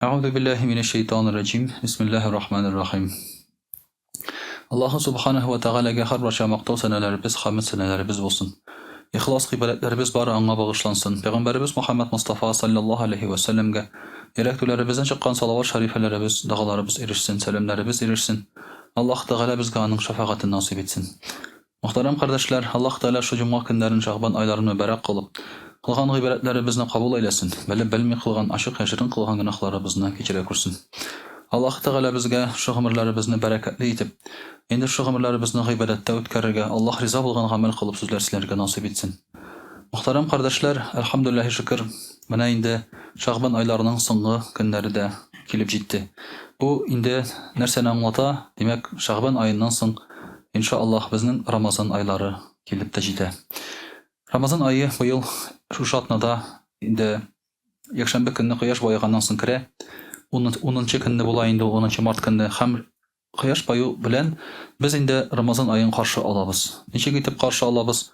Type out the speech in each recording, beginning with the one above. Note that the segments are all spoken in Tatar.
Әгъүзу биллаһи минәш шәйтанир раҗим. Бисмиллаһир рахманир рахим. Аллаһу субханаһу ва тәгаләгә һәрбарча мактау сәнәләребез, хәмд сәнәләребез булсын. Ихлас гыйбадәтләребез бары аңа багышлансын. Пәйгамбәребез Мухаммад Мустафа саллаллаһу алейһи ва сәлләмгә йөрәк түләребездән чыккан салават шәрифәләребез, догаларыбыз ирешсен, сәламнәребез ирешсен. Аллаһ Тәгалә безгә аның шәфәгатен насыйп итсен. Мөхтәрәм кардәшләр, Аллаһ Тәгалә шул җомга көннәрен, шәгъбан айларын мөбарәк кылып, кылган гыйбадәтләребезне кабул әйләсен, белеп-белми кылган, ачык яшерен кылган гөнаһларыбызны кичерә күрсен. Аллаһ Тәгалә безгә шул гомерләребезне бәрәкәтле итеп, инде шул гомерләребезне гыйбадәттә үткәрергә, Аллаһ риза булган гамәл кылып сүзләр сөйләргә насыйп итсен. Мөхтәрәм кардәшләр, әлхәмдүлилләһи шөкер, менә инде шәгъбан айларының соңгы көннәре дә килеп җитте. Бу инде нәрсәне аңлата? Димәк, шәгъбан аеннан соң Инша Аллаһ, безнең Рамазан айлары килеп тә җитә. Рамазан ае быел шушы атнада инде якшәмбе көнне кояш баеганнан соң керә. Унынчы көнне була инде ул, унынчы март көнне. Һәм кояш баю белән без инде Рамазан аен каршы алабыз. Ничек итеп каршы алабыз?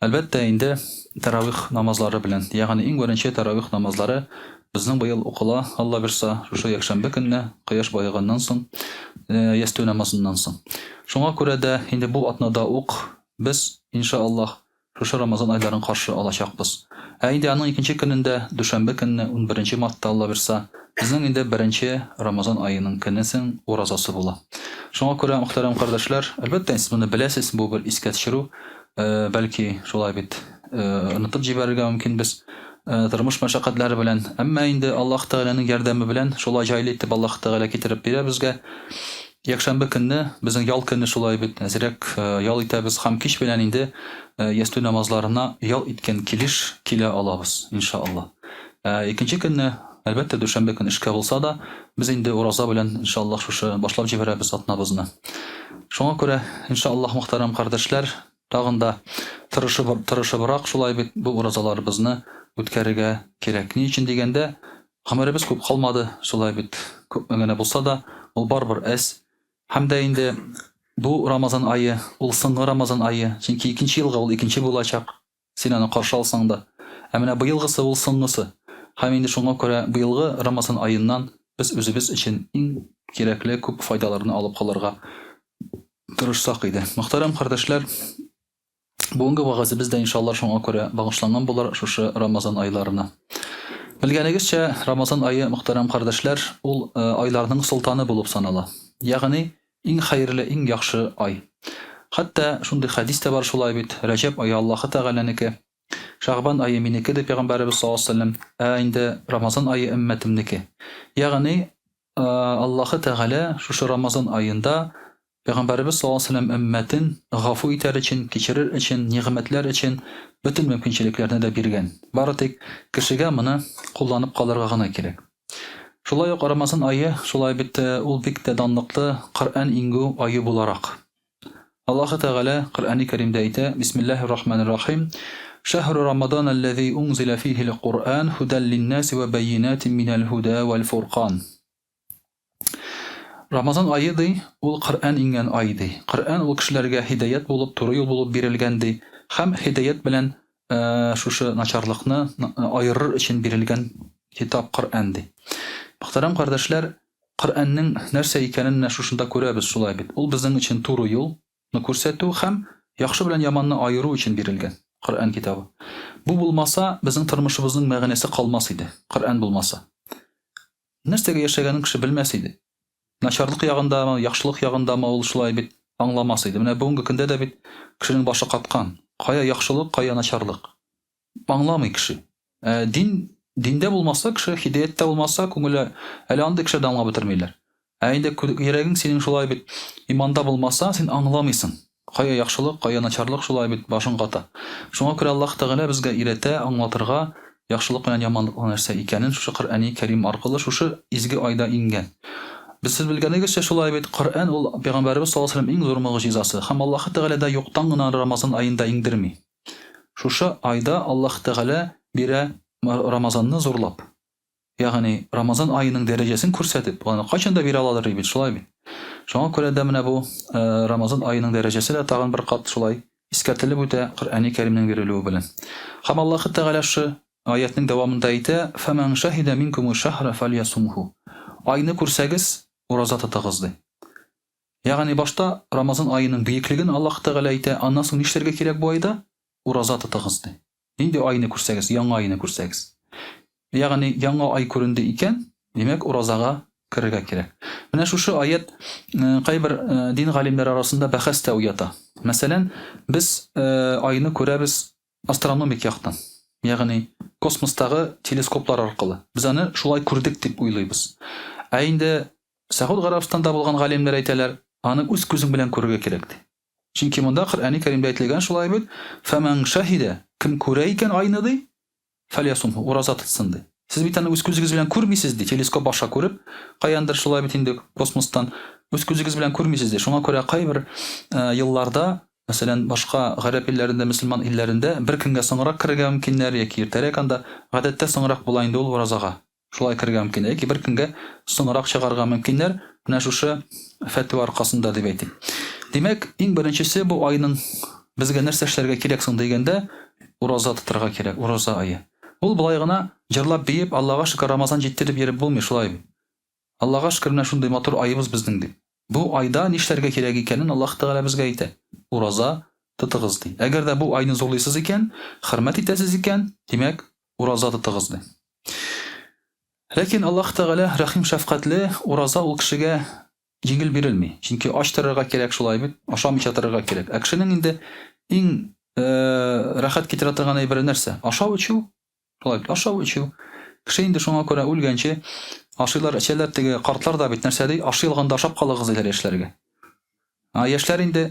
Әлбәттә инде, тәравих намазлары белән, ягъни иң беренче тәравих намазлары безнең быел укыла, Алла бирса, шушы якшәмбе көнне, кояш баеганнан соң, ястү намазыннан соң. Шуңа күрә дә инде бу атнада ук без, инша Аллаһ, шушы Рамазан айларын каршы алачакбыз. Ә инде аның икенче көнендә, дүшәмбе көнне, унберенче мартта, Алла бирса, безнең инде беренче Рамазан аеның көнесен уразасы була. Шуңа күрә, мөхтәрәм кардәшләр, әлбәттә, сез моны беләсез, бу бер искә төшерү, Бәлки, шулай бит, онытып җибәрергә мөмкинбез тормыш мәшәкатьләре белән. Әмма инде Аллаһ Тәгаләнең ярдәме белән шулай җайлы итеп Аллаһ Тәгалә китереп бирә безгә. Якшәмбе көнне, безнең ял көне шулай бит, әзрәк ял итәбез һәм кич белән инде ястү намазларына ял иткән килеш килә алабыз, иншаалла. Ә икенче көнне, әлбәттә, дүшәмбе көн эшкә булса да, без инде ураза белән, иншаллаһ, шушы башлап җибәрәбез атнабызны. Шуңа күрә, иншаллаһ, мөхтәрәм кардәшләр, тагын да тырышып, тырышыбрак шулай бит бу уразаларыбызны үткәрергә кирәк. Ни өчен дигәндә, гомеребез күп калмады, шулай бит, күпме генә булса да, ул барыбер әз. Һәм дә инде бу Рамазан ае, ул соңгы Рамазан ае, чөнки икенче елга ул икенче булачак. Син аны каршы алсаң да. Ә менә быелгысы ул соңгысы. Һәм инде шуңа күрә быелгы Рамазан аеннан без үзебез өчен иң кирәкле күп файдаларны алып калырга тырышсак иде. Мөхтәрәм кардәшләр, бүгенге вәгазебез дә иншалла шуңа күрә багышланган булыр шушы Рамазан айларына. Белгәнегезчә, Рамазан ае, мөхтәрәм кардәшләр, ул э, айларның солтаны булып санала. Ягъни Иң хәерле, иң яхшы ай. Хәтта шундый хәдис тә бар шулай бит, Рәҗәб ае Аллаһы Тәгаләнеке, Шәгъбан ае минеке, ди Пәйгамбәребез саллаллаһу алейһи ва сәлләм, ә инде Рамазан ае өммәтемнеке. Ягъни, Аллаһы Тәгалә шушы Рамазан аенда Пәйгамбәребез саллаллаһу алейһи ва сәлләм өммәтен гафу итәр өчен, кичерер өчен, нигъмәтләр өчен бөтен мөмкинчелекләрне дә биргән. Бары тик кешегә моны кулланып калырга гына кирәк. Шулай ук Рамазан ае, шулай бит, ул бик тә данлыклы Коръән иңгү ае буларак. Аллаһы Тәгалә Коръәни Кәримдә әйтә, Бисмиллаһир Рахманир Рахим, Шәһру Рамадан алләзи унзиля фихил Коръән һудәл линнаси вә бәйинәтин минәл һудә вәл фуркан. Рамазан ае, ди, ул Коръән иңгән ай, ди. Коръән ул кешеләргә һидаять булып, туры юл булып бирелгән, ди. Һәм һидаять белән шушы начарлыкны аерыр өчен бирелгән китап Коръән ди. Мөхтәрәм кардәшләр, Коръәннең нәрсә икәнен менә шушында күрәбез шулай бит. Ул безнең өчен туры юлны күрсәтү һәм яхшы белән яманны аеру өчен бирелгән Коръән китабы. Бу булмаса, безнең тормышыбызның мәгънәсе калмас иде, Коръән булмаса. Нәрсәгә яшәгәнен кеше белмәс иде. Начарлык ягындамы, яхшылык ягындамы ул шулай бит аңламас иде. Менә бүгенге көндә дә бит кешенең башы каткан. Кая яхшылык, кая начарлык. Аңламый кеше. Ә дин диндә булмаса кеше, һидаяттә булмаса, күңеле әле андый кешеләр дә аңлап бетермиләр. Ә инде йөрәгең синең шулай бит иманда булмаса, син аңламыйсың. Кая яхшылык, кая начарлык, шулай бит башың ката. Шуңа күрә Аллаһ Тәгалә безгә өйрәтә, аңлатырга яхшылык белән яманлыкның нәрсә икәнен шушы Коръәни Кәрим аркылы шушы изге айда иңгән. Без сез белгәнегезчә шулай бит, Коръән ул Пәйгамбәребез саллаллаһу алейһи ва сәлләм иң зур могҗизасы һәм Аллаһ Тәгалә дә юктан гына Рамазан аенда иңдерми. Шушы айда Аллаһ Тәгалә бирә Рамазанны зурлап. Ягъни Рамазан аеның дәрәҗәсен күрсәтеп, аны кайчан да бирә аладыр бит, шулай бит. Шуңа күрә дә менә бу Рамазан аеның дәрәҗәсе дә тагын бер кат шулай искәртелеп үтә Коръәни Кәримнең бирелүе белән. Һәм Аллаһы Тәгалә шы аятьнең дәвамында әйтә, Фәмән шәһидә минкуму шәһрә фәльясумһу. Айны күрсәгез, ураза тотыгыз, ди. Ягъни башта Рамазан аеның бөеклеген Аллаһ Тәгалә әйтә, аннан соң нишләргә кирәк бу айда? Ураза тотыгыз, ди. Нинди айны күрсәгез, яңа айны күрсәгез. Ягъни яңа ай күренде икән, димәк, уразага керергә кирәк. Менә шушы аять э, кайбер э, дин галимнәре арасында бәхәс тә уята. Мәсәлән, без э, айны күрәбез астрономик яктан, ягъни космостагы телескоплар аркылы. Без аны шулай күрдек дип уйлыйбыз. Ә инде Сәгуд Гарәбстанда булган галимнәр әйтәләр, аны үз күзең белән күрергә кирәк ди. Чөнки монда Коръәни Кәримдә әйтелгән шулай бит, фәмән шәһидә, кем күрә икән айны ди, фәльясумһу, ураза тотсын ди. Сез бит аны үз күзегез белән күрмисез ди, телескоп аша күреп, каяндыр шулай бит инде космостан үз күзегез белән күрмисез ди. Шуңа күрә кайбер э, елларда Мәсәлән, башка гарәп илләрендә, мөселман илләрендә бер көнгә соңрак керергә мөмкиннәр яки иртәрәк анда, гадәттә соңрак була инде ул уразага. Шулай керергә мөмкин яки бер көнгә соңрак чыгарга мөмкиннәр, менә шушы фәтва аркасында дип әйтик. Димәк, иң беренчесе бу айның безгә нәрсә эшләргә кирәк соң дигәндә, ураза тотарга кирәк, ураза ае. Ул болай гына җырлап биеп, Аллага шөкер, Рамазан җитте дип йөреп булмый, шулай бит. Аллага шөкер, менә шундый матур аебыз безнең дип. Бу айда нишләргә кирәк икәнен Аллаһ Тәгалә безгә әйтә. Ураза тотыгыз, ди. Әгәр дә бу айны зурлыйсыз икән, хөрмәт итәсез икән, димәк, ураза тотыгыз, ди. Ләкин Аллаһ Тәгалә рәхим шәфкатьле, ураза ул кешегә җиңел бирелми. Чөнки ач торырга кирәк шулай бит, ашамыйча торырга кирәк. Ә кешенең инде иң рәхәт китерә торган әйбере нәрсә? Ашау-эчү, Шулай бит, ашау, эчү. Кеше инде шуңа күрә үлгәнче ашыйлар, эчәләр, теге картлар да бит нәрсә ди, ашый алганда ашап калыгыз диләр яшьләргә. А яшьләр инде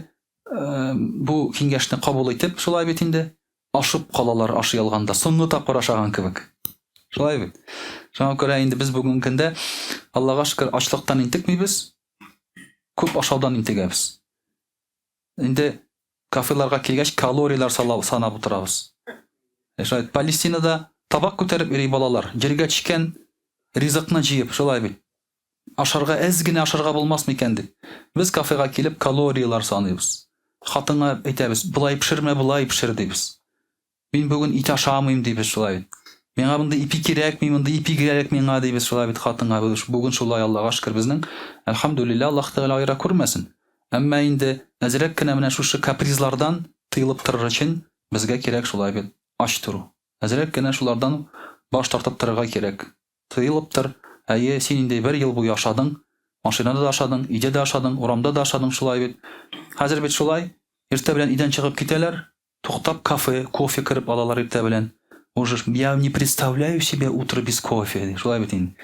э, бу киңәшне кабул итеп, шулай бит инде, ашып калалар ашый алганда, соңгы тапкыр ашаган кебек. Шулай бит. Шуңа күрә инде без бүгенге көндә Аллага шөкер ачлыктан интекмибез, күп ашаудан интегәбез. Инде кафеларга килгәч, калорияләр санап утырабыз. Э, шулай Палестинада табак күтәреп йөри балалар, җиргә төшкән ризыкны җыеп, шулай бит. Ашарга әз генә ашарга булмас микән дип. Без кафега килеп калорияләр саныйбыз. Хатынга әйтәбез, болай пешермә, болай пешер дибез. Мин бүген ит ашамыйм, дибез шулай бит. Миңа мондый ипи кирәкми, мондый ипи кирәк миңа, дибез шулай бит хатынга. Бүген шулай, Аллага шөкер, безнең, әлхәмдүлилләһ, Аллаһ Тәгалә аера күрмәсен. Әмма инде әзрәк кенә менә шушы капризлардан тыелып торыр өчен безгә кирәк шулай бит ач тору. Әзрәк кенә шулардан баш тартып торырга кирәк. Тыелып тор. Әйе, син инде бер ел буе ашадың. Машинада да ашадың, өйдә дә ашадың, урамда да ашадың шулай бит. Хәзер бит шулай, иртә белән өйдән чыгып китәләр, Туктап кафе, кофе кереп алалар иртә белән. Уже я не представляю себе утро без кофе, ди. Шулай бит инде.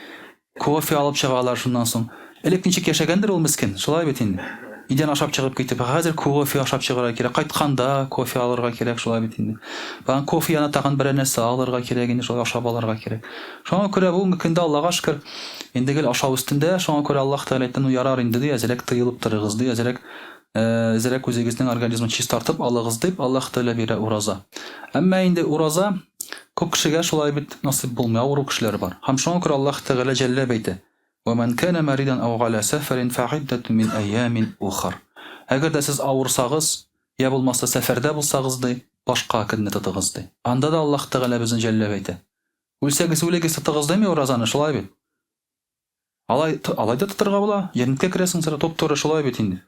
Кофе алып чыгалар шуннан соң. Элек ничек яшәгәндер ул мескен, шулай бит инде. Өйдән ашап чыгып китеп, хәзер кофе ашап чыгарга кирәк, кайтканда кофе алырга кирәк, шулай бит инде. Баган кофе янына тагын берәр нәрсә алырга кирәк инде, шулай ашап алырга кирәк. Шуңа күрә бүгенге көндә Аллага шөкер, инде гел ашау өстендә, шуңа күрә Аллаһ Тәгалә әйтте, ну ярар инде, ди, әзрәк тыелып торыгыз, ди, әзрәк Әзрәк үзегезнең организмын чистартып алыгыз дип Аллаһ Тәгалә бирә ураза. Әмма инде ураза күп кешегә шулай бит насыйп булмый, авыру кешеләр бар. Һәм шуңа күрә Аллаһ Тәгалә җәлләп әйтә: "Ва ман кана маридан ау галя сәфәрин фәгыйддәтун мин әйямин ухар". Әгәр дә сез авырсагыз, я булмаса сәфәрдә булсагыз ди, башка көнне тотыгыз ди. Анда да Аллаһ Тәгалә безне җәлләп әйтә. Үлсәгез үлегез, тотыгыз дими уразаны, шулай бит? Алай, алай да тотырга була. Җәннәткә керәсең сира туп-туры шулай бит инде.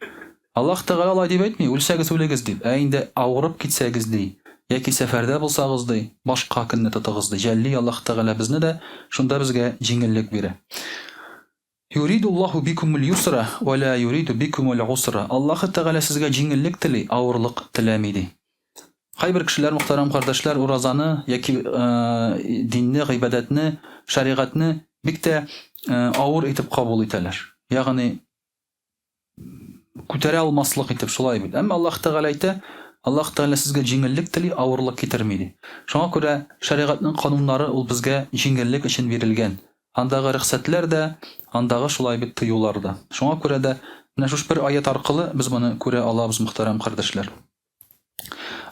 Аллаһ Тәгалә алай дип әйтми, үлсәгез үлегез дип. Ә инде авырып китсәгез ди, яки сәфәрдә булсагыз ди, башка көнне тотыгыз ди. Җәлли Аллаһ Тәгалә безне дә, шунда безгә җиңеллек бирә. Юридуллаһу бикумул юсра ва ла юриду бикумул усра. Аллаһ Тәгалә сезгә җиңеллек тели, авырлык теләми ди. Кайбер кешеләр, мөхтәрәм кардәшләр, уразаны яки динне, гыйбадәтне, шәригатьне бик тә авыр итеп кабул итәләр. Ягъни күтәрә алмаслык итеп шулай бит. Әмма Аллаһ Тәгалә әйтә, Аллаһ Тәгалә сезгә җиңеллек тели, авырлык китерми ди. Шуңа күрә шәригатьнең кануннары ул безгә җиңеллек өчен бирелгән. Андагы рөхсәтләр дә, андагы шулай бит тыюлар да. Шуңа күрә дә менә шушы бер аять аркылы без моны күрә алабыз, мөхтәрәм кардәшләр.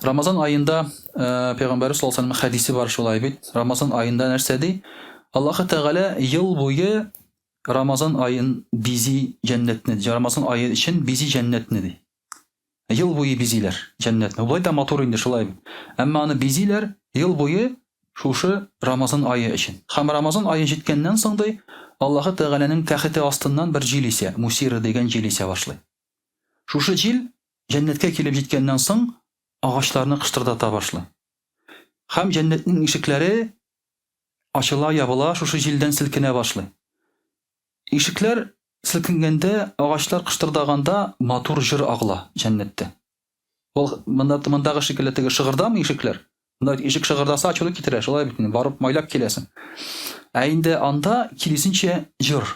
Рамазан аенда э, Пәйгамбәрбез саллаллаһу алейһи хәдисе бар шулай бит. Рамазан аенда нәрсә ди? Аллаһ Тәгалә ел буе Рамазан аен бизи җәннәтне, Рамазан ае өчен бизи җәннәтне ди. Ел буе бизиләр җәннәтне. Болай да матур инде шулай бит. Әмма аны бизиләр ел буе. Шушы Рамазан ае өчен. Һәм Рамазан ае җиткәннән соң, ди, Аллаһы Тәгаләнең тәхете астыннан бер җил исә, мусира дигән җил исә башлый. Шушы җил җәннәткә килеп җиткәннән соң, агачларны кыштырдата башлый. Һәм җәннәтнең ишекләре ачыла, ябыла, шушы җилдән селкенә башлый. Ишекләр селкенгәндә, агачлар кыштырдаганда матур җыр агыла җәннәттә. Ул монда мондагы шикелле теге шыгырдамы ишекләр? Монда ишек шыгырдаса ачулы китерә, шулай бит инде, барып майлап киләсең. Ә инде анда киресенчә җыр.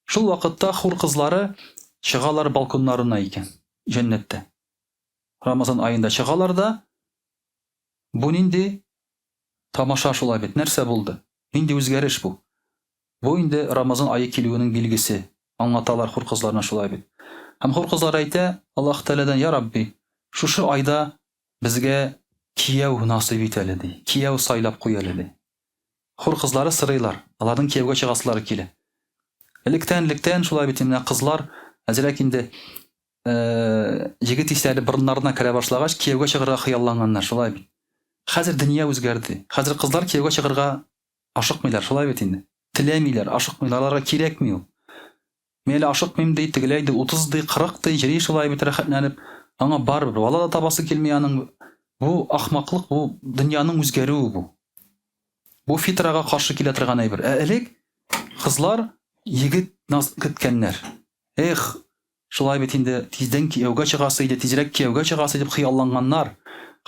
Шул вакытта хур кызлары чыгалар балконнарына икән, җәннәттә. Рамазан аенда чыгалар да, бу нинди тамаша шулай бит, нәрсә булды? Нинди үзгәреш бу? Бу инде Рамазан ае килүенең билгесе, аңлаталар хур кызларына шулай бит. Һәм хур кызлары әйтә, Аллаһ Тәгаләдән, Я Рабби, шушы айда безгә кияү насыйп ит әле, ди, кияү сайлап куй әле, ди. Хур кызлары сорыйлар, аларның кияүгә чыгасылары килә. Электән-электән шулай бит менә кызлар әзрәк инде җегет исләре борыннарына керә башлагач, кияүгә чыгарга хыялланганнар, шулай бит. Хәзер дөнья үзгәрде. Хәзер кызлар кияүгә чыгарга Ашыкмыйлар, шулай бит инде. Теләмиләр, ашыкмыйлар, аларга кирәкми ул. Мин әле ашыкмыйм ди, тегеләй ди, 30 ди, 40 ди, йөри шулай бит рәхәтләнеп. Аңа барыбер, бала да табасы килми аның. Бу ахмаклык, бу дөньяның үзгәрүе бу. Бу фитрага каршы килә торган әйбер. Ә элек кызлар егет наз көткәннәр. Эх, Шулай бит инде, тиздән кияүгә чыгасы иде, тизрәк кияүгә чыгасы дип хыялланганнар.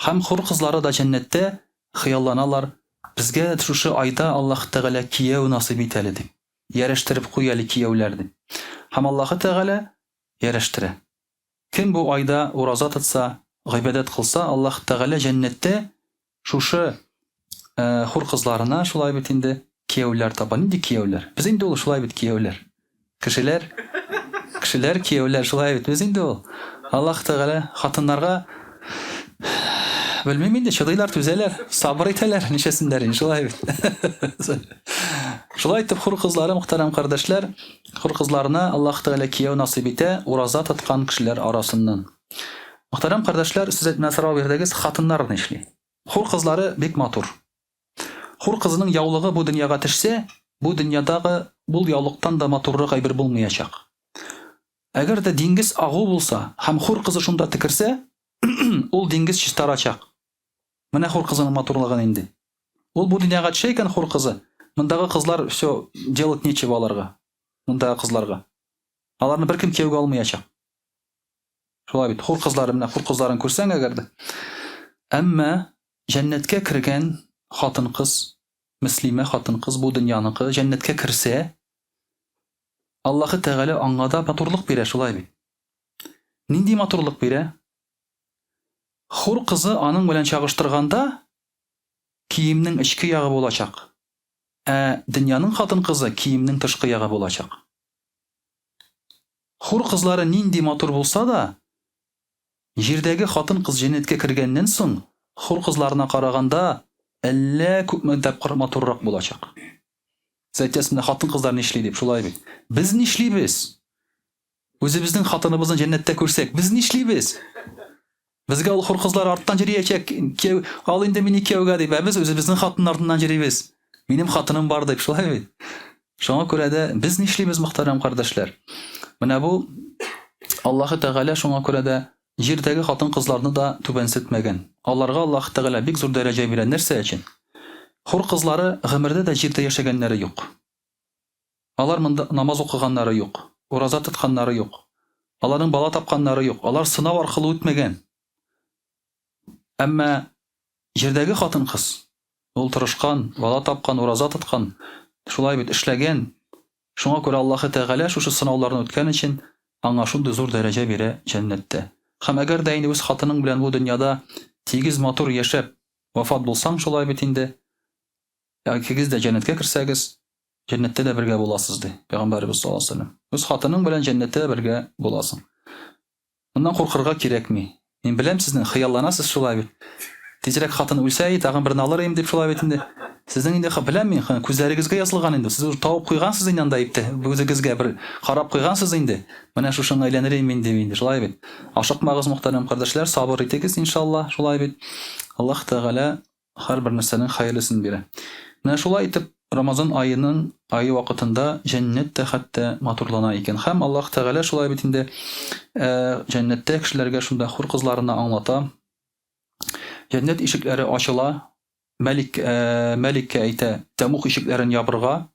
Һәм хур кызлары да җәннәттә хыялланалар, безгә шушы айда Аллаһ Тәгалә кияү насыйп ит әле дип. Ярәштереп куй әле кияүләр дип. Һәм Аллаһы Тәгалә ярәштерә. Кем бу айда ураза тотса, гыйбадәт кылса, Аллаһ Тәгалә җәннәттә Шушы хур кызларына шулай бит инде кияүләр таба. Нинди кияүләр? Без инде ул шулай бит кияүләр. Кешеләр, кешеләр кияүләр шулай бит. Без инде ул. Аллаһ Тәгалә хатыннарга белмим инде, чыдыйлар, түзәләр, сабыр итәләр, ничәсеннәр инде шулай бит. Шулай итеп хур кызлары, мөхтәрәм кардәшләр, хур кызларына Аллаһ Тәгалә кияү насыйп итә, ураза тоткан кешеләр арасыннан. Мөхтәрәм кардәшләр, сез менә сорау бирдегез, хатыннар нишли? Хур кызлары бик матур. Хур кызының яулыгы бу дөньяга төшсә, бу дөньядагы бул яулыктан да матуррак әйбер булмаячак. Әгәр дә диңгез агу булса һәм хур кызы шунда төкерсә, ул диңгез чистарачак. Менә хур кызының матурлыгы нинди. Ул бу дөньяга төшә икән хур кызы, мондагы кызлар все, делать нечего аларга. Мондагы кызларга. Аларны беркем кияүгә алмаячак. Шулай бит, хур кызлары менә хур кызларын күрсәң әгәр дә. Әмма җәннәткә кергән хатын-кыз, мөслимә хатын-кыз бу дөньяныкы җәннәткә керсә, Аллаһы Тәгалә аңа да матурлык бирә, шулай бит. Нинди матурлык бирә? Хур кызы аның белән чагыштырганда киемнең эчке ягы булачак. Ә дөньяның хатын-кызы киемнең тышкы ягы булачак. Хур кызлары нинди матур булса да, җирдәге хатын-кыз җәннәткә кергәннән соң, хур кызларына караганда әллә күпме тапкыр матуррак булачак. Сез әйтәсез, менә хатын-кызлар нишли дип, шулай бит. Без нишлибез? Үзебезнең хатыныбызны җәннәттә күрсәк, без нишлибез? Безгә ул хур кызлар арттан йөриячәк, кияү, ал инде мине кияүгә дип, ә без үзебезнең хатын артыннан йөрибез. Минем хатыным бар дип, шулай бит. Шуңа күрә дә без нишлибез, мөхтәрәм кардәшләр? Менә бу Аллаһы Тәгалә шуңа күрә дә җирдәге хатын-кызларны да түбәнсетмәгән. Аларга Аллаһы Тәгалә бик зур дәрәҗә бирә. Нәрсә өчен? Хур кызлары гомердә дә җирдә яшәгәннәре юк. Алар монда намаз укыганнары юк, ураза тотканнары юк. Аларның бала тапканнары юк. Алар сынау аркылы үтмәгән. Әмма җирдәге хатын-кыз ул тырышкан, бала тапкан, ураза тоткан, шулай бит эшләгән. Шуңа күрә Аллаһы Тәгалә шушы сынауларны үткән өчен аңа шундый зур дәрәҗә бирә җәннәттә. Һәм әгәр дә инде үз хатының белән бу дөньяда тигез матур яшәп вафат булсаң, шулай бит инде, икегез дә җәннәткә керсәгез, Җәннәттә дә бергә буласыз, ди Пәйгамбәребез саллаллаһу алейһи вәсәлләм. Үз хатының белән җәннәттә дә бергә буласың. Моннан куркырга кирәкми. Мин беләм сезнең хыялланасыз шулай бит. Тизрәк хатын үлсә, и, тагын берне алыр идем дип шулай бит инде. Сезнең инде беләм мин, күзләрегезгә язылган инде. Сез уже табып куйгансыз инде анда ипте. Үзегезгә бер карап куйгансыз инде. Менә шушыңа әйләнер идем мин дип инде, шулай бит. Ашыкмагыз, мөхтәрәм кардәшләр, сабыр итегез, иншалла, шулай бит. Аллаһ Тәгалә. һәрбер нәрсәнең хәерлесен бирә. Менә шулай итеп Рамазан аеның ае вакытында җәннәт тә хәтта матурлана икән. Һәм Аллаһ Тәгалә шулай бит инде җәннәттә кешеләргә шунда хур кызларына аңлата. Җәннәт ишекләре ачыла. Мәлик Мәликкә әйтә, тәмуг ишекләрен ябырга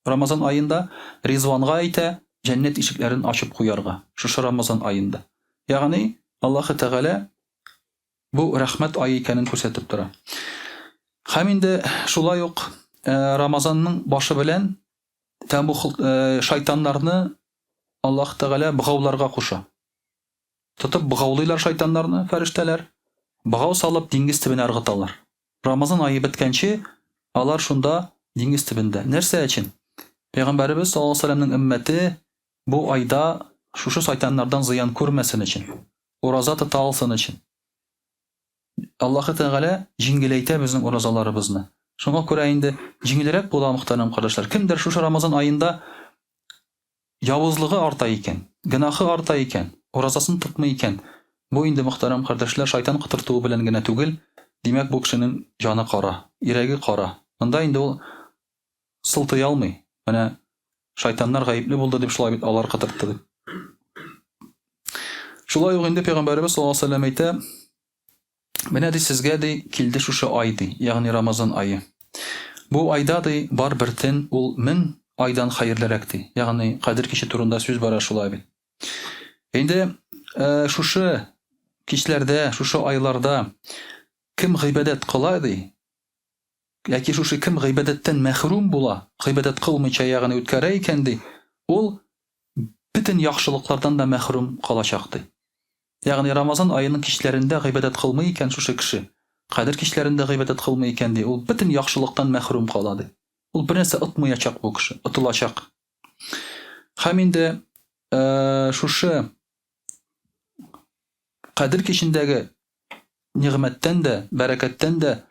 Рамазан аенда, Ризванга әйтә, җәннәт ишекләрен ачып куярга шушы Рамазан аенда. Ягъни Аллаһ Тәгалә Бу рәхмәт ае икәнен күрсәтеп тора. Һәм инде шулай ук Рамазанның башы белән тәмух шайтаннарны Аллаһ Тәгалә богауларга куша. Тотып богаулыйлар шайтаннарны, фәрештәләр. Богау салып диңгез төбенә ыргыталар. Рамазан ае беткәнче алар шунда диңгез төбендә. Нәрсә өчен? Пәйгамбәребез саллаллаһу алейһи ва сәлләмнең өммәте бу айда шушы шайтаннардан зыян күрмәсен өчен. Ураза тота алсын өчен. Аллаһы Тәгалә җиңеләйтә безнең уразаларыбызны. Шуңа күрә инде җиңелрәк була, мөхтәрәм кардәшләр. Кемдер шушы Рамазан аенда явызлыгы арта икән, гөнаһы арта икән, уразасын тотмый икән, бу инде, мөхтәрәм кардәшләр, шайтан котыртуы белән генә түгел, димәк, бу кешенең җаны кара, йөрәге кара. Монда инде ул сылтый алмый. Менә шайтаннар гаепле булды дип шулай бит алар котыртты дип. Шулай ук инде пәйгамбәребез саллаллаһу алейһи вәсәлләм әйтә, менә ди сезгә ди килде шушы ай ди, ягъни Рамазан ае. Бу айда ди бар бер төн, ул мең айдан хәерлерәк ди. Ягъни Кадер киче турында сүз бара шулай бит. Инде э, шушы кичләрдә, шушы айларда кем гыйбадәт кыла ди, Яки шушы кем гыйбадәттән мәхрүм була, гыйбадәт кылмыйча ягъни үткәрә икән, ди, ул бөтен яхшылыклардан да мәхрүм калачак, ди. Ягъни Рамазан аеның кичләрендә гыйбадәт кылмый икән шушы кеше, Кадер кичләрендә гыйбадәт кылмый икән, ди, ул бөтен яхшылыктан мәхрүм кала, ди. Ул бернәрсә отмаячак бу кеше, отылачак. Һәм инде шушы Кадер кичендәге нигъмәттән дә, бәрәкәттән дә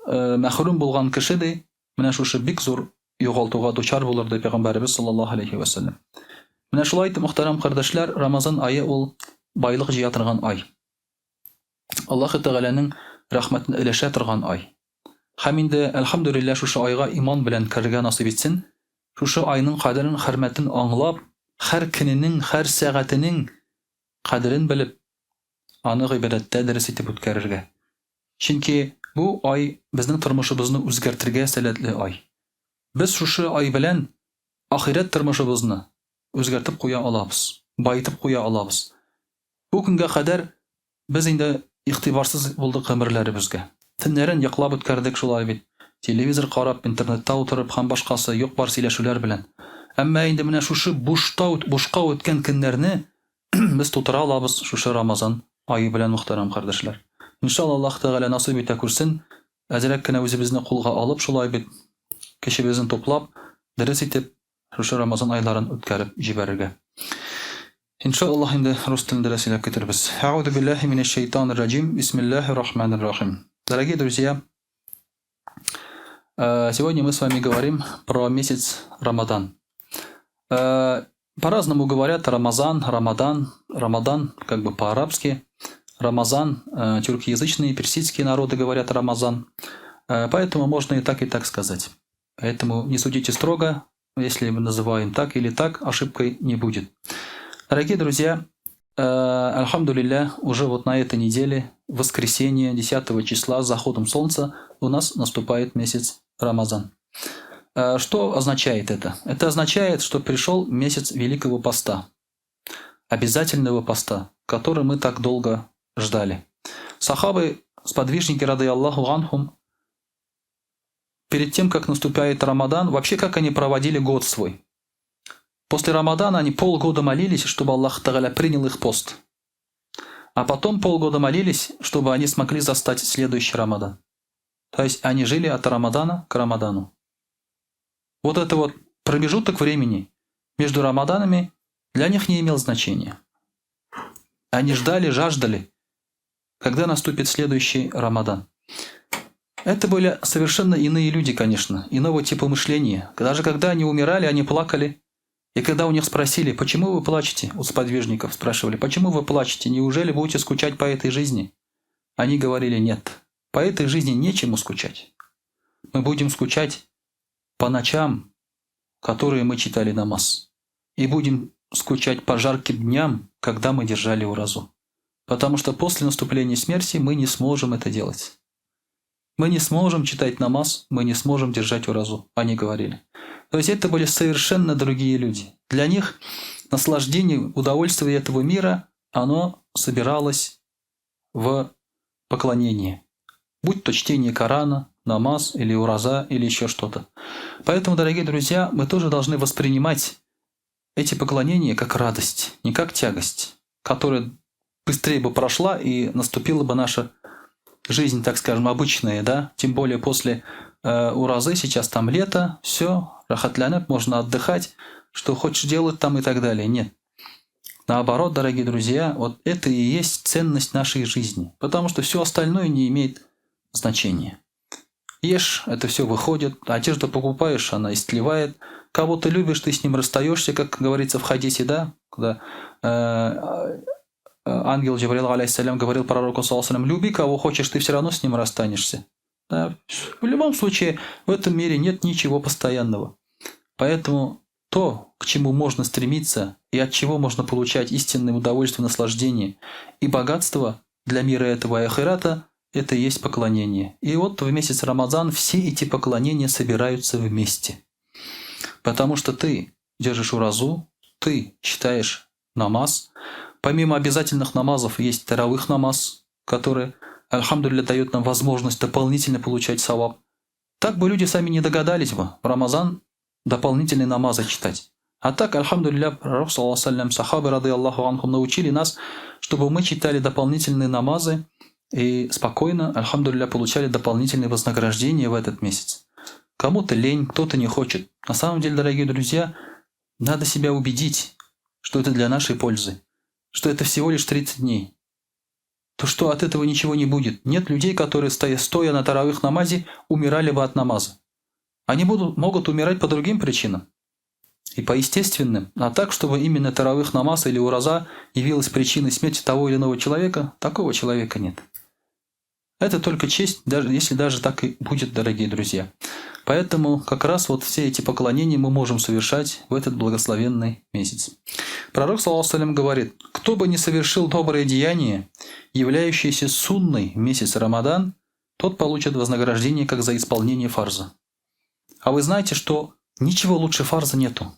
мәхрүм булган кеше, ди, менә шушы бик зур югалтуга дучар булыр, ди Пәйгамбәребез саллаллаһу алейхи вә сәлләм. Менә шулай итеп, мөхтәрәм кардәшләр, Рамазан ае ул байлык җыя торган ай. Аллаһы Тәгаләнең рәхмәтен өләшә торган ай. Һәм инде, әлхәмдүлилләһ, шушы айга иман белән керергә насыйп итсен. Шушы айның кадерен, хөрмәтен аңлап, һәр көненең, һәр сәгатенең кадерен белеп, аны гыйбадәттә дөрес итеп үткәрергә. Чөнки бу ай безнең тормышыбызны үзгәртергә сәләтле ай. Без шушы ай белән ахирәт тормышыбызны үзгәртеп куя алабыз, баетып куя алабыз. Бу көнгә кадәр без инде игътибарсыз булдык гомерләребезгә. Төннәрен йоклап үткәрдек шулай бит. Телевизор карап, интернетта утырып һәм башкасы юк-бар сөйләшүләр белән. Әмма инде менә шушы бушта, бушка үткән көннәрне без тутыра алабыз шушы Рамазан ае белән, мөхтәрәм кардәшләр. Иншалла, Аллаһ Тәгалә насыйп итә күрсен, әзрәк кенә үзебезне кулга алып, шулай бит, көчебезне туплап, дөрес итеп, Шушы Рамазан айларын үткәреп җибәрергә. Иншаллаһ инде рус телендә дә сөйләп китербез. Әгъузу биллаһи минәш шайтанир раҗим. Бисмиллаһир рахманир рахим. Дорогие друзья, сегодня мы с вами говорим про месяц Рамадан. По-разному говорят Рамазан, Рамадан, Рамадан как бы по-арабски. Рамазан, тюркоязычные, персидские народы говорят Рамазан. Поэтому можно и так сказать. Поэтому не судите строго, если мы называем так или так, ошибкой не будет. Дорогие друзья, альхамдулилля, уже вот на этой неделе, в воскресенье, 10 числа, с заходом солнца, у нас наступает месяц Рамазан. Что означает это? Это означает, что пришел месяц Великого Поста, обязательного поста, который мы так долго ждали. Сахабы, сподвижники, рады Аллаху анхум, перед тем, как наступает Рамадан, вообще как они проводили год свой? После Рамадана они полгода молились, чтобы Аллах Тагаля принял их пост. А потом полгода молились, чтобы они смогли застать следующий Рамадан. То есть они жили от Рамадана к Рамадану. Вот это вот промежуток времени между Рамаданами для них не имел значения. Они ждали, жаждали, когда наступит следующий Рамадан. Это были совершенно иные люди, конечно, иного типа мышления. Даже когда они умирали, они плакали. И когда у них спросили, почему вы плачете, у сподвижников спрашивали, почему вы плачете, неужели будете скучать по этой жизни? Они говорили, нет. По этой жизни нечему скучать. Мы будем скучать по ночам, которые мы читали намаз. И будем скучать по жарким дням, когда мы держали уразу. Потому что после наступления смерти мы не сможем это делать. Мы не сможем читать намаз, мы не сможем держать уразу, они говорили. То есть это были совершенно другие люди. Для них наслаждение, удовольствие этого мира, оно собиралось в поклонении. Будь то чтение Корана, намаз или ураза или еще что-то. Поэтому, дорогие друзья, мы тоже должны воспринимать эти поклонения как радость, не как тягость, которая быстрее бы прошла и наступила бы наша жизнь, так скажем, обычная, да, тем более после уразы сейчас там лето, все, рәхәтләнеп, можно отдыхать, что хочешь делать там и так далее. Нет. Наоборот, дорогие друзья, вот это и есть ценность нашей жизни, потому что все остальное не имеет значения. Ешь, это все выходит, одежду покупаешь, она истлевает. Кого ты любишь, ты с ним расстаешься, как говорится в хадисе, да, когда ангел Джабраил, алейхиссалям, говорил пророку, саллаллаху, люби кого хочешь, ты все равно с ним расстанешься. Да? В любом случае, в этом мире нет ничего постоянного. Поэтому то, к чему можно стремиться и от чего можно получать истинное удовольствие, наслаждение и богатство для мира этого и ахирата, это и есть поклонение. И вот в месяц Рамазан все эти поклонения собираются вместе. Потому что ты держишь уразу, ты читаешь намаз. Помимо обязательных намазов есть таравых намаз, который, альхамдулилля, дает нам возможность дополнительно получать саваб. Так бы люди сами не догадались бы в Рамазан дополнительные намазы читать. А так, альхамдулилля, пророк, саллаллаху алейхи сахабы, рады Аллаху анхум, научили нас, чтобы мы читали дополнительные намазы и спокойно, альхамдулилля, получали дополнительные вознаграждения в этот месяц. Кому-то лень, кто-то не хочет. На самом деле, дорогие друзья, надо себя убедить, что это для нашей пользы, что это всего лишь 30 дней. То что от этого ничего не будет. Нет людей, которые, стоя на таравих намазе, умирали бы от намаза. Они могут умирать по другим причинам. И по естественным. А так, чтобы именно таравих намаз или ураза явилась причиной смерти того или иного человека, такого человека нет. Это только честь, даже если даже так и будет, дорогие друзья. Поэтому как раз вот все эти поклонения мы можем совершать в этот благословенный месяц. Пророк, саллаллаху алейхи говорит, кто бы ни совершил доброе деяние, являющееся сунной в месяц Рамадан, тот получит вознаграждение, как за исполнение фарза. А вы знаете, что ничего лучше фарза нету.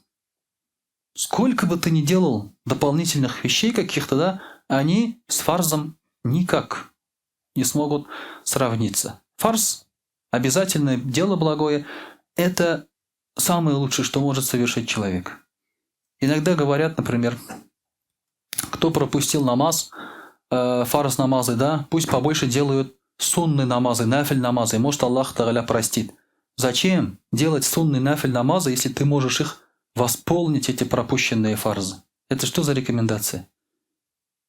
Сколько бы ты ни делал дополнительных вещей каких-то, да, они с фарзом никак не смогут сравниться. Фарз, обязательное дело благое, это самое лучшее, что может совершить человек. Иногда говорят, например, кто пропустил намаз, фарз намазы, да, пусть побольше делают сунны намазы, нафиль намазы, может Аллах Тааля простит. Зачем делать сунны нафиль намазы, если ты можешь их восполнить, эти пропущенные фарзы? Это что за рекомендация?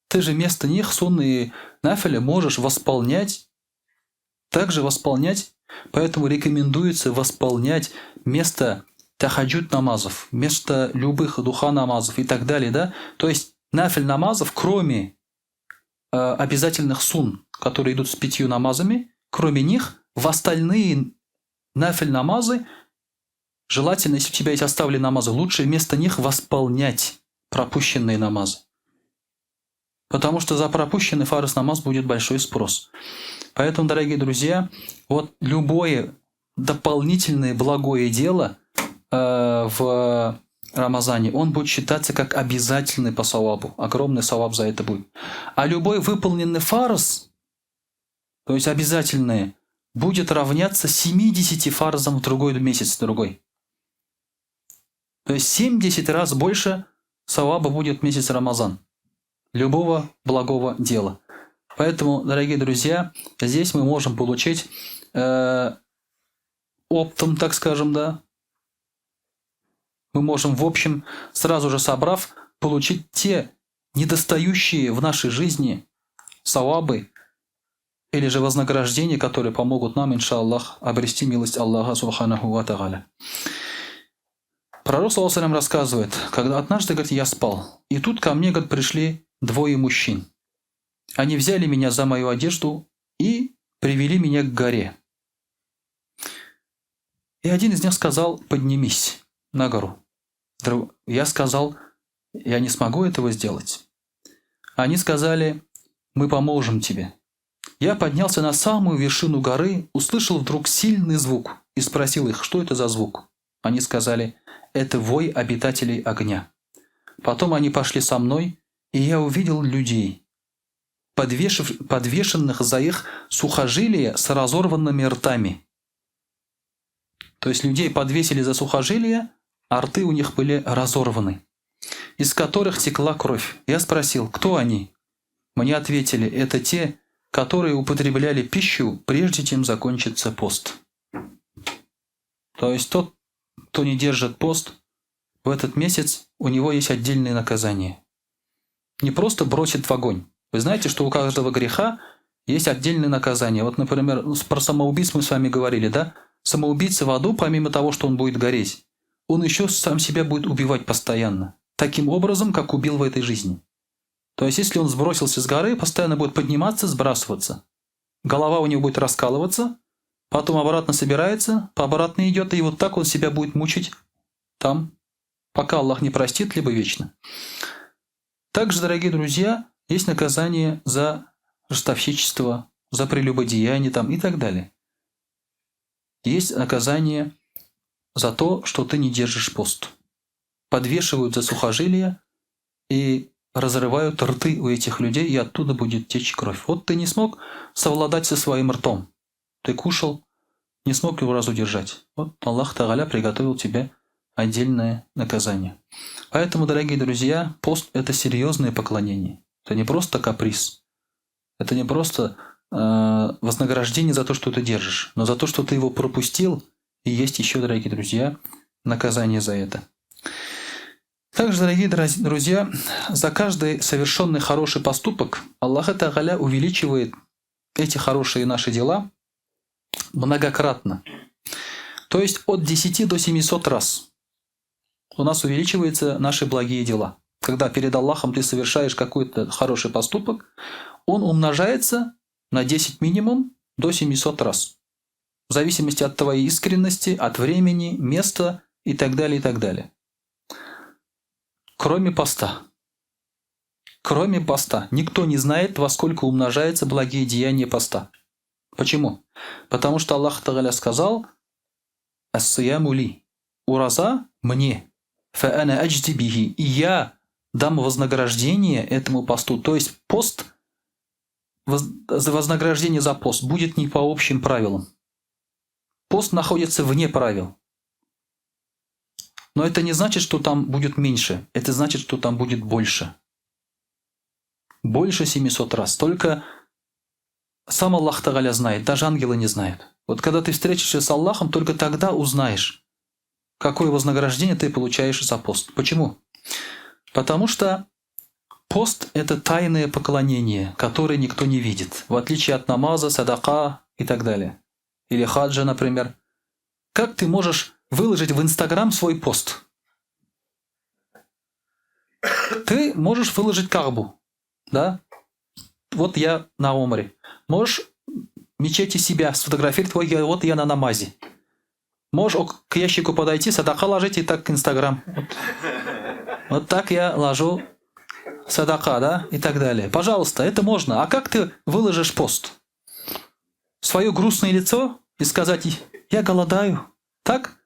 Ты же вместо них сунны нафиля можешь восполнять, также восполнять, поэтому рекомендуется восполнять вместо тахаджуд намазов, вместо любых духа намазов и так далее, да? То есть нафиль намазов, кроме обязательных сун, которые идут с 5 намазами, кроме них, в остальные нафиль намазы, желательно, если у тебя есть оставленные намазы, лучше вместо них восполнять пропущенные намазы. Потому что за пропущенный фарз намаз будет большой спрос. Поэтому, дорогие друзья, вот любое дополнительное благое дело в Рамазане, он будет считаться как обязательный по савабу. Огромный саваб за это будет. А любой выполненный фарз, то есть обязательный, будет равняться 70 фарзам в другой месяц, другой. То есть 70 раз больше саваба будет в месяц Рамазан. Любого благого дела. Поэтому, дорогие друзья, здесь мы можем получить оптом, так скажем, да. Мы можем, в общем, сразу же собрав, получить те недостающие в нашей жизни савабы или же вознаграждения, которые помогут нам, иншаллах, обрести милость Аллаха субханаху ва тааля. Пророк, саллаллаху алейхи ва саллям, рассказывает, когда однажды, говорит, я спал, и тут ко мне, говорит, пришли двое мужчин. Они взяли меня за мою одежду и Привели меня к горе. И один из них сказал, поднимись на гору. Я сказал, я не смогу этого сделать. Они сказали, мы поможем тебе. Я поднялся на самую вершину горы, услышал вдруг сильный звук и спросил их, что это за звук. Они сказали, это вой обитателей огня. Потом они пошли со мной, и я увидел людей, подвешенных за их сухожилия с разорванными ртами. То есть людей подвесили за сухожилия, а рты у них были разорваны, из которых текла кровь. Я спросил, кто они? Мне ответили, это те, которые употребляли пищу, прежде чем закончится пост. То есть тот, кто не держит пост, в этот месяц у него есть отдельное наказание. Не просто бросит в огонь. Вы знаете, что у каждого греха есть отдельное наказание. Вот, например, про самоубийство мы с вами говорили, да? Самоубийца в аду, помимо того, что он будет гореть, он еще сам себя будет убивать постоянно. Таким образом, как убил в этой жизни. То есть, если он сбросился с горы, постоянно будет подниматься, сбрасываться. Голова у него будет раскалываться, потом обратно собирается, пообратно идет, и вот так он себя будет мучить там, пока Аллах не простит, либо вечно. Также, дорогие друзья, есть наказание за ростовщичество, за прелюбодеяние там и так далее. Есть наказание за то, что ты не держишь пост. Подвешивают за сухожилия и разрывают рты у этих людей, и оттуда будет течь кровь. Вот ты не смог совладать со своим ртом. Ты кушал, не смог его разудержать. Вот Аллах Тагаля приготовил тебе отдельное наказание. Поэтому, дорогие друзья, пост – это серьезное поклонение. Это не просто каприз. Это не просто вознаграждение за то, что ты держишь, но за то, что ты его пропустил, и есть еще, дорогие друзья, наказание за это. Также, дорогие друзья, за каждый совершенный хороший поступок Аллах Тагаля увеличивает эти хорошие наши дела многократно. То есть от 10 до 700 раз у нас увеличиваются наши благие дела. Когда перед Аллахом ты совершаешь какой-то хороший поступок, он умножается на 10 минимум до 700 раз. В зависимости от твоей искренности, от времени, места и так далее, и так далее. Кроме поста. Кроме поста. Никто не знает, во сколько умножаются благие деяния поста. Почему? Потому что Аллах Тагаля сказал: «Ас-сияму ли» – «Ураза мне». «Фа ана аджди бихи» – «И я дам вознаграждение этому посту». То есть пост, вознаграждение за пост будет не по общим правилам. Пост находится вне правил. Но это не значит, что там будет меньше. Это значит, что там будет больше. Больше 700 раз. Только сам Аллах Тагаля знает, даже ангелы не знают. Вот когда ты встретишься с Аллахом, только тогда узнаешь, какое вознаграждение ты получаешь за пост. Почему? Потому что пост – это тайное поклонение, которое никто не видит, в отличие от намаза, садака и так далее. Или хаджа, например. Как ты можешь выложить в Инстаграм свой пост? Ты можешь выложить Каабу, да? Вот я на умре. Можешь мечети себя сфотографировать, вот я на намазе. Можешь к ящику подойти, садака ложить и так к Инстаграм. Вот так я ложу садака, да, и так далее. Пожалуйста, это можно. А как ты выложишь пост? Свое грустное лицо и сказать: я голодаю. Так?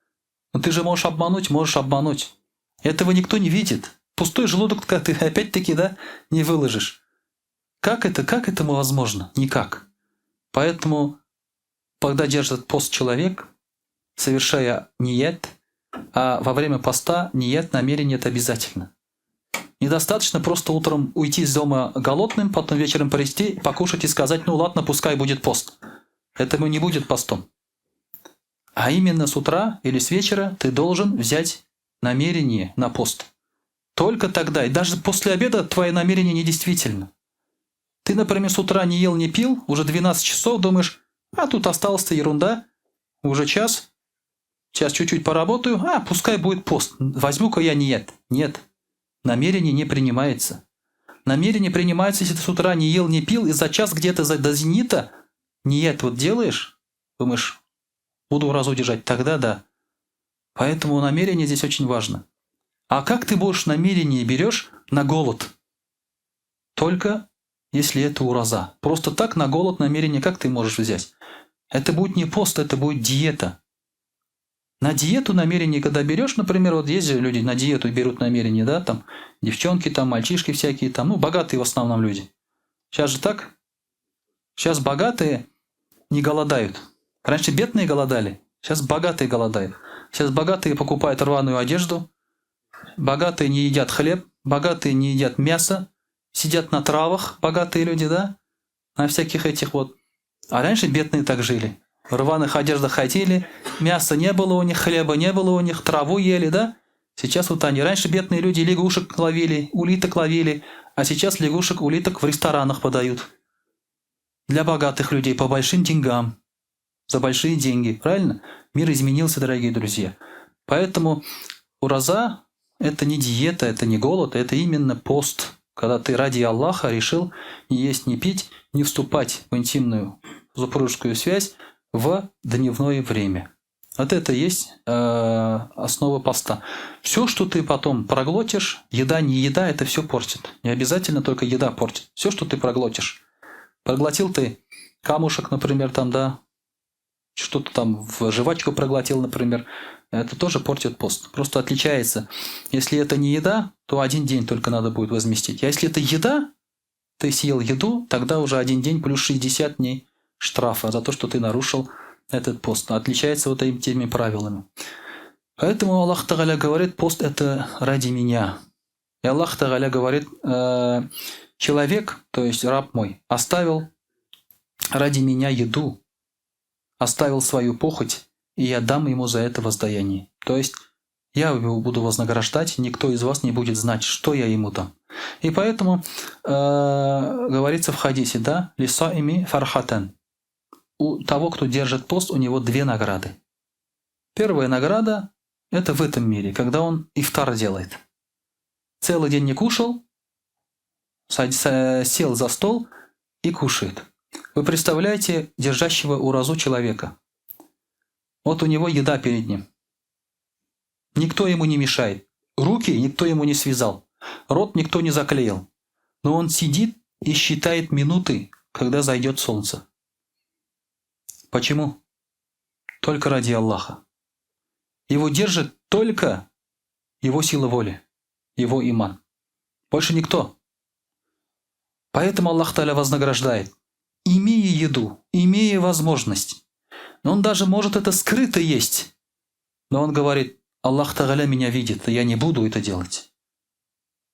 Но ты же можешь обмануть, можешь обмануть. Этого никто не видит. Пустой желудок ты опять-таки, да, не выложишь. Как это? Как это возможно? Никак. Поэтому, когда держит пост человек, совершая ниет, а во время поста ниет, намерение – это обязательно. Недостаточно просто утром уйти из дома голодным, потом вечером прийти, покушать и сказать: ну ладно, пускай будет пост. Этому не будет постом. А именно с утра или с вечера ты должен взять намерение на пост. Только тогда, и даже после обеда твое намерение недействительно. Ты, например, с утра не ел, не пил, уже 12 часов, думаешь, а тут осталась-то ерунда, уже час, сейчас чуть-чуть поработаю, а пускай будет пост, возьму-ка я ниет. Нет, намерение не принимается. Намерение принимается, если ты с утра не ел, не пил, и за час где-то до зенита Ният вот делаешь, думаешь, буду уразу держать, тогда да. Поэтому намерение здесь очень важно. А как ты будешь намерение берешь на голод? Только если это ураза. Просто так на голод намерение как ты можешь взять? Это будет не пост, это будет диета. На диету намерение, когда берешь, например, вот есть же люди на диету берут намерение, да, там девчонки, там мальчишки всякие, там, ну, богатые в основном люди. Сейчас же так? Сейчас богатые не голодают. Раньше бедные голодали, сейчас богатые голодают. Сейчас богатые покупают рваную одежду, богатые не едят хлеб, богатые не едят мясо, сидят на травах, богатые люди, да, на всяких этих вот. А раньше бедные так жили. В рваных одеждах ходили, мяса не было у них, хлеба не было у них, траву ели, да? Сейчас вот они. Раньше бедные люди лягушек ловили, улиток ловили, а сейчас лягушек, улиток в ресторанах подают. Для богатых людей по большим деньгам. За большие деньги, правильно? Мир изменился, дорогие друзья. Поэтому ураза – это не диета, это не голод, это именно пост. Когда ты ради Аллаха решил не есть, не пить, не вступать в интимную супружескую связь в дневное время. Вот это и есть основа поста. Все, что ты потом проглотишь, еда, не еда, это все портит. Не обязательно только еда портит. Все, что ты проглотишь. Проглотил ты камушек, например, там, да, что-то там в жвачку проглотил, например, это тоже портит пост. Просто отличается. Если это не еда, то один день только надо будет возместить. А если это еда, ты съел еду, тогда уже один день плюс 60 дней штрафа за то, что ты нарушил этот пост. Отличается вот этими правилами. Поэтому Аллах Тагаля говорит, пост это ради меня. И Аллах Тагаля говорит, человек, то есть раб мой, оставил ради меня еду, оставил свою похоть, и я дам ему за это воздаяние. То есть я его буду вознаграждать, никто из вас не будет знать, что я ему дам. И поэтому говорится в хадисе, да, лисаими фархатан. У того, кто держит пост, у него две награды. Первая награда – это в этом мире, когда он ифтар делает. Целый день не кушал, сел за стол и кушает. Вы представляете держащего уразу человека. Вот у него еда перед ним. Никто ему не мешает. Руки никто ему не связал. Рот никто не заклеил. Но он сидит и считает минуты, когда зайдет солнце. Почему? Только ради Аллаха. Его держит только его сила воли, его иман. Больше никто. Поэтому Аллах Тааля вознаграждает, имея еду, имея возможность. Но он даже может это скрыто есть. Но он говорит, Аллах Тааля меня видит, и я не буду это делать.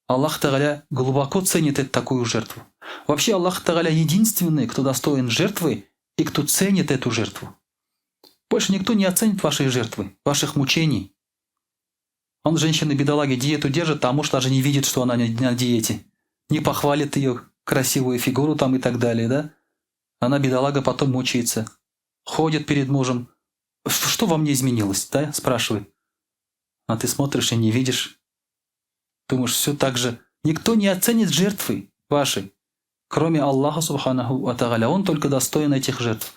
Аллах Тааля глубоко ценит эту такую жертву. Вообще Аллах Тааля единственный, кто достоин жертвы и кто ценит эту жертву. Больше никто не оценит вашей жертвы, ваших мучений. Он, женщина-бедолаги, диету держит, а муж даже не видит, что она на диете. Не похвалит ее красивую фигуру там и так далее, да? Она, бедолага, потом мучается. Ходит перед мужем. Что во мне изменилось, да? Спрашивает. А ты смотришь и не видишь. Думаешь, все так же. Никто не оценит жертвы ваши, кроме Аллаха субханаху ва тааля. Он только достоин этих жертв.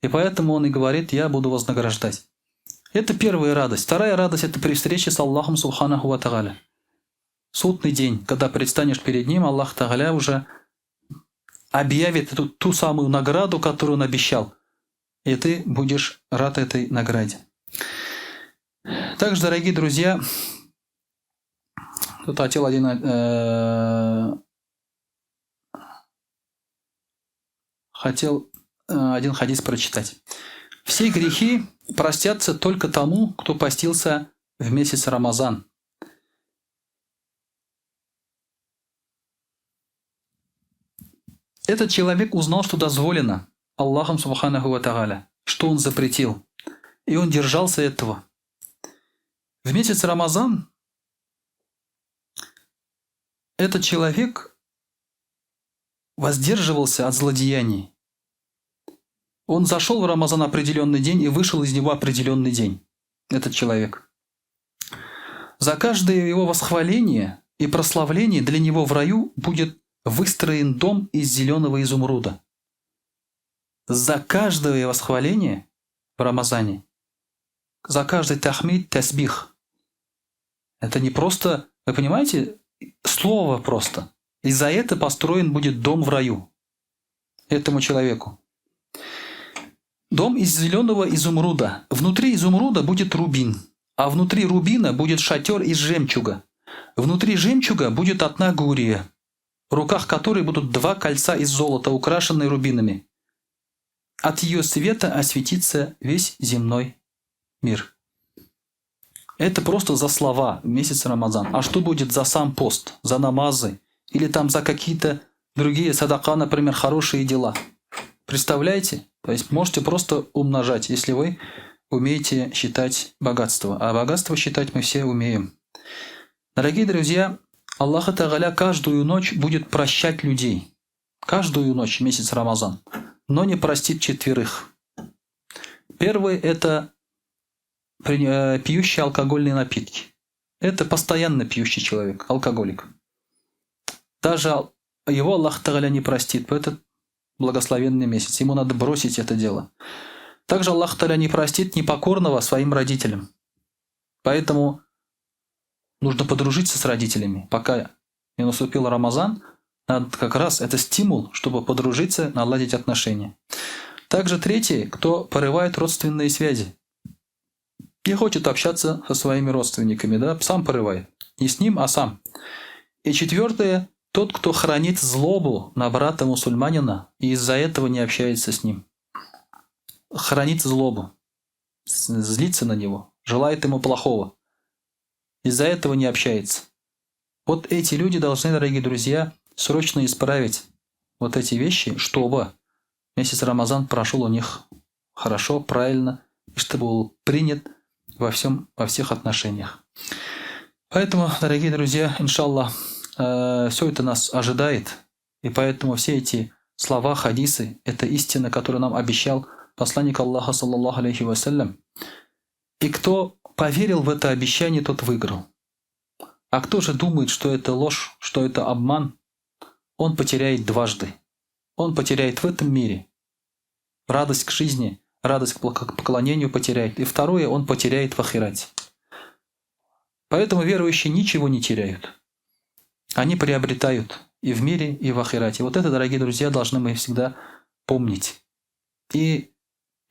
И поэтому он и говорит, я буду вознаграждать. Это первая радость. Вторая радость – это при встрече с Аллахом субханаху ва тааля. Судный день, когда предстанешь перед ним, Аллах Тааля уже объявит эту, ту самую награду, которую он обещал. И ты будешь рад этой награде. Также, дорогие друзья, тут хотел один хадис прочитать. Все грехи простятся только тому, кто постился в месяц Рамазан. Этот человек узнал, что дозволено Аллахом субханаху ва тааля, что он запретил, и он держался этого. В месяц Рамазан этот человек воздерживался от злодеяний. Он зашел в Рамазан определенный день и вышел из него определенный день, этот человек. За каждое его восхваление и прославление для него в раю будет выстроен дом из зеленого изумруда. За каждое восхваление в Рамазане, за каждый тахмид, тасбих. Это не просто, вы понимаете, слово просто. И за это построен будет дом в раю этому человеку. Дом из зеленого изумруда. Внутри изумруда будет рубин, а внутри рубина будет шатер из жемчуга. Внутри жемчуга будет одна гурия, в руках которой будут два кольца из золота, украшенные рубинами. От ее света осветится весь земной мир. Это просто за слова месяц Рамазан. А что будет за сам пост, за намазы или там за какие-то другие садака, например, хорошие дела? Представляете? То есть можете просто умножать, если вы умеете считать богатство. А богатство считать мы все умеем. Дорогие друзья, Аллах Тагаля каждую ночь будет прощать людей. Каждую ночь месяц Рамазан. Но не простит четверых. Первый – это пьющий алкогольные напитки. Это постоянно пьющий человек, алкоголик. Даже его Аллах Тагаля не простит в этот благословенный месяц. Ему надо бросить это дело. Также Аллах Тагаля не простит непокорного своим родителям. Поэтому нужно подружиться с родителями. Пока не наступил Рамазан, надо как раз это стимул, чтобы подружиться, наладить отношения. Также третий, кто порывает родственные связи. Не хочет общаться со своими родственниками, да, сам порывает. Не с ним, а сам. И четвертое, тот, кто хранит злобу на брата мусульманина и из-за этого не общается с ним. Хранит злобу, злится на него, желает ему плохого. Из-за этого не общается. Вот эти люди должны, дорогие друзья, срочно исправить вот эти вещи, чтобы месяц Рамазан прошел у них хорошо, правильно, и чтобы был принят во всех отношениях. Поэтому, дорогие друзья, иншаллах, все это нас ожидает, и поэтому все эти слова, хадисы, это истина, которую нам обещал посланник Аллаха, саллаллаху алейхи вассалям. И кто поверил в это обещание, тот выиграл. А кто же думает, что это ложь, что это обман, он потеряет дважды. Он потеряет в этом мире радость к жизни, радость к поклонению потеряет. И второе, он потеряет в ахирате. Поэтому верующие ничего не теряют. Они приобретают и в мире, и в ахирате. Вот это, дорогие друзья, должны мы всегда помнить. И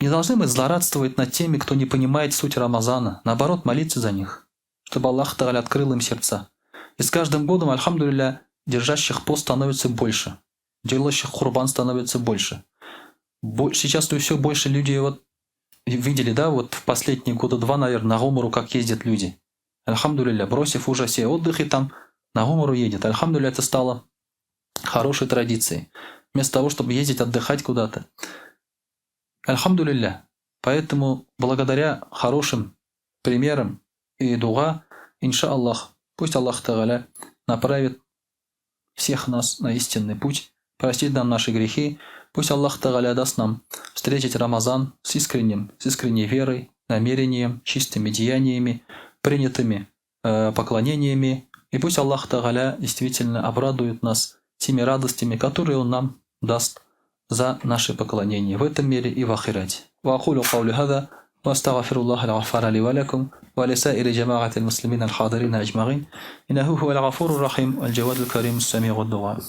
не должны мы злорадствовать над теми, кто не понимает суть Рамазана. Наоборот, молиться за них, чтобы Аллах Тааля открыл им сердца. И с каждым годом, альхамдулилля, держащих пост становится больше, делающих курбан становится больше. Сейчас все больше людей вот видели, да, вот в последние года два, наверное, на Умру как ездят люди. Альхамдулилля, бросив уже все отдыхи там, на Умру едет. Альхамдулилля, это стало хорошей традицией. Вместо того, чтобы ездить отдыхать куда-то. Альхамдулилля. Поэтому благодаря хорошим примерам и дуа, иншаллах, пусть Аллах Тааля направит всех нас на истинный путь, простит нам наши грехи, пусть Аллах Тааля даст нам встретить Рамазан с искренней верой, намерением, чистыми деяниями, принятыми поклонениями, и пусть Аллах Тааля действительно обрадует нас теми радостями, которые Он нам даст за наше поклонение в этом мире и в ахирате. Ва акулю каули хаза, ва астагфируллаха аль-гаффара ли ва лакум, ва лисаири джамаати аль-муслимин аль-хадирин аджмаин. Иннаху хуа аль-гафуру рахим, аль-джаваду аль-карим, ас-самиу ад-дуа.